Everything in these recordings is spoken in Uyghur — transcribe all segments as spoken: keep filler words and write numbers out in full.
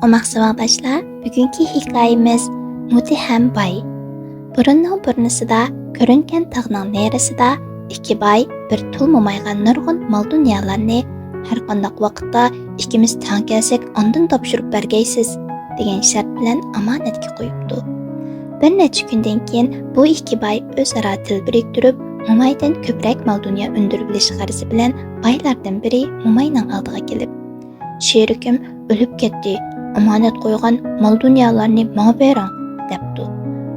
ئوماق ساۋاقداشلار، بۈگۈنكى ھېكايىمىز مۇتتەھەم باي. بۇرۇننىڭ بۇرنىسىدا، كۆرۈنگەن تاغنىڭ نېرىسىدا ئىككى باي بىر تۇل مومايغا نۇرغۇن مال-دۇنيالارنى، ھەرقانداق ۋاقىتتا ئىككىمىز تەڭ كەلسەك، ئاندىن تاپشۇرۇپ بەرگەيسىز، دېگەن شەرت بىلەن ئامانەتكە قويۇپتۇ. بىر نەچچە كۈندىن كېيىن بۇ ئىككى باي ئۆزئارا تىل بىرىكتۈرۈپ، مومايدىن كۆپرەك مال-دۇنيا ئۈندۈرۈۋېلىش غەرىزى بىلەن بايلاردىن بىرى موماينىڭ ئالدىغا كېلىپ، «شېرىكىم ئۆلۈپ كەتتى، ئامانەت قويغان مال-دۇنيالارنى ماڭا بېرىڭ» دەپتۇ.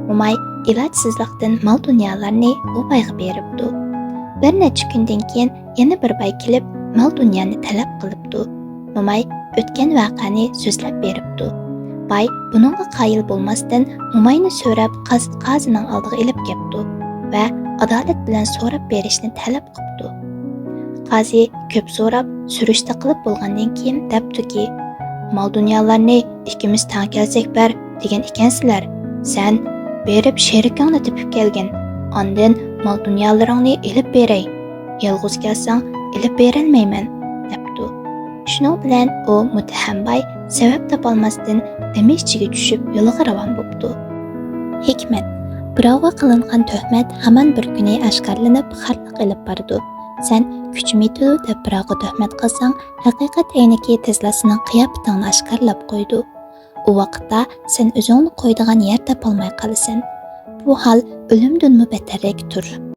موماي ئىلاجسىزلىقتىن مال-دۇنيالارنى بۇ بايغا بېرىپتۇ. بىر نەچچە كۈندىن كېيىن يەنە بىر باي كېلىپ، مال-دۇنيانى تەلەپ قىلىپتۇ. موماي ئۆتكەن ۋەقەنى سۆزلەپ بېرىپتۇ. باي بۇنىڭغا قايىل بولماستىن، موماينى سۆرەپ، قاز-، قازىنىڭ ئالدىغا ئېلىپ كەپتۇ ۋە ئادالەت بىلەن سوراپ بېرىشنى تەلەپ قىپتۇ. قازى كۆپ سوراپ، سۈرۈشتە قىلىپ بولغاندىن كېيىن دەپتۇكى، «مال-دۇنيالارنى ئىككىمىز تەڭ كەلسەك بەر دېگەن ئىكەنسىلەر. سەن بېرىپ شېرىكىڭنى تېپىپ كەلگىن، ئاندىن مال-دۇنيالىرىڭنى ئېلىپ بېرەي. يالغۇز كەلسەڭ ئېلىپ بېرەلمەيمەن» دەپتۇ. شۇنىڭ بىلەن ئۇ مۇتتەھەم باي سەۋەب تاپالماستىن، دېمى ئىچىگە چۈشۈپ، يولىغا راۋان بوپتۇ. ھېكمەت: بىراۋغا قىلىنغان تۆھمەت ھامان بىر كۈنى ئاشكارىلىنىپ، خارلىق ئېلىپ بارىدۇ. سەن «كۈچۈم يېتىدۇ» دەپ بىراۋغا تۆھمەت قىلساڭ، ھەقىقەت ئەينىكى تېزلا سېنىڭ قىياپىتىڭنى ئاشكارىلاپ قويىدۇ. ئۇ ۋاقىتتا سەن ئۆزۈڭنى قويىدىغان يەر تاپالماي قالىسەن. بۇ ھال ئۆلۈمدىنمۇ بەتتەررەكتۇر.